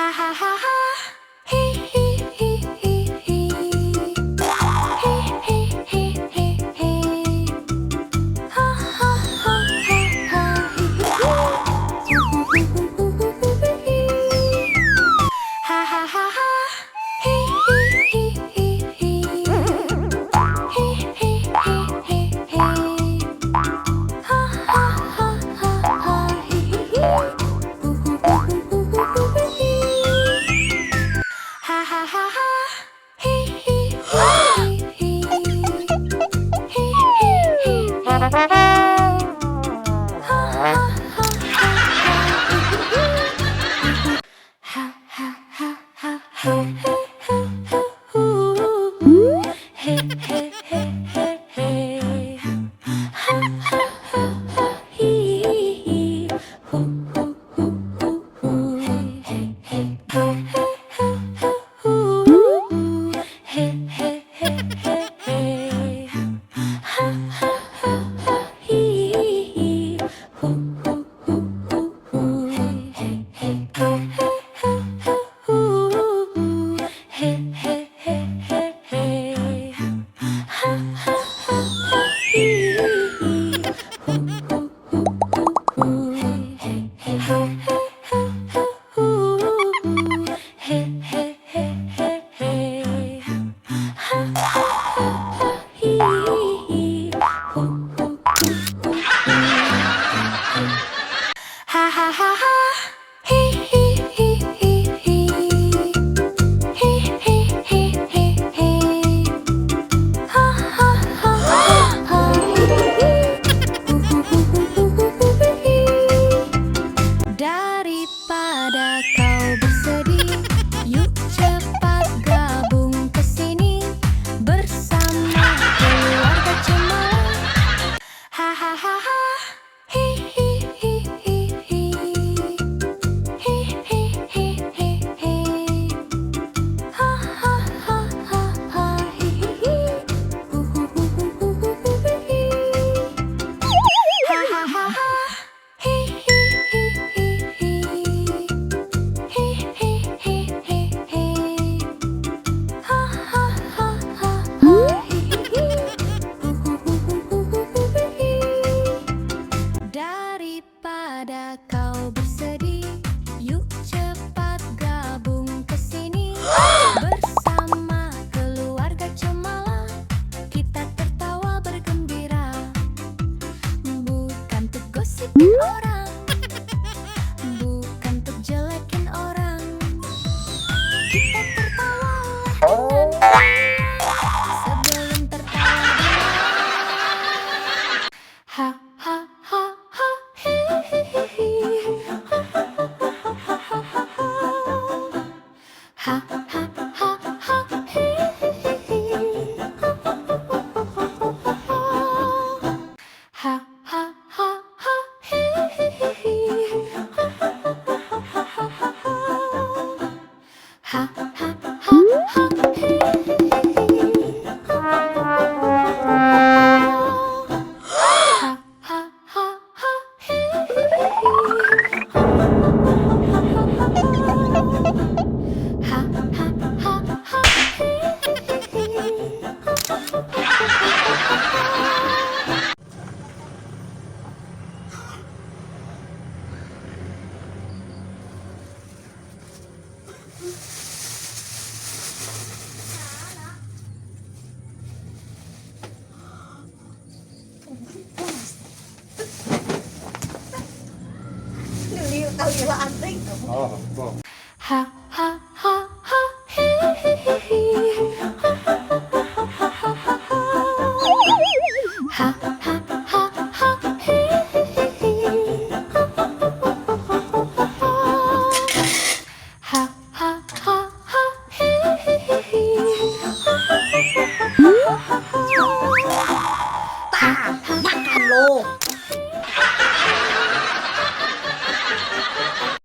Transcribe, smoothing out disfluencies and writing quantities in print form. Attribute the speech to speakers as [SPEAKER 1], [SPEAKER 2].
[SPEAKER 1] Ha ha ha ha. He he he he he. He he he he he. Ha ha ha ha ha. He he. Ha ha ha ha. He he he he he. He he he he he. Ha ha ha ha ha. He he he. Ha ha ha ha. He he he he. He he he he. Ha ha ha ha ha. Ha ha ha ha ha ha ha. Hey hey hey hey hey. Ha ha ha ha. He he. Hoo hoo hoo hoo hoo. Hey hey hey ha ha ha ha. Hoo. Hey hey hey hey hey. Ha ha ha ha. He he. Hoo hoo hoo hoo hoo. Hey hey hey ha ha ha ha. Hoo. Hey hey hey hey hey. Ha ha ha ha. He he. Hoo hoo hoo hoo hoo. Hey hey hey ha ha ha ha. Hoo. Hey hey hey hey hey. Ha ha ha ha. He he. Hoo hoo hoo hoo hoo. Ha ha ha ha. He he he he he. He he he he he. Ha ha ha ha ha. He he. Daripada kau bersedih, yuk cepat gabung ke sini bersama keluarga Cemara. Ha ha ha ha. He he he he he. He he he he he. Ha ha ha ha ha. He he he. Hu hu hu hu hu hu hu he. Ha ha ha ha. He he he he he. He he he he he. Ha ha ha ha ha. He he he. Hu hu hu hu hu hu hu he. Daripada kau bersedih, yuk cepat gabung ke sini bersama keluarga Cemala. Kita tertawa bergembira, bukan untuk gosipin orang, bukan untuk jelekin orang. Kita tertawa dengan sebelum tertawa duluan. Ha ha ha ha he he he he. Ha ha ha ha ha ha ha. Ha ha ha ha he he he he. Ha ha ha ha ha ha ha. Ha ha ha ha he he he he. Ha ha ha ha ha ha ha. Ha ha ha ha he he he he. Ha ha ha ha ha ha. Ha ha ha ha he he he he. Ha ha ha ha ha ha. Ha ha ha ha he he he he. Ha ha ha ha ha ha.
[SPEAKER 2] Oh,
[SPEAKER 1] Ha.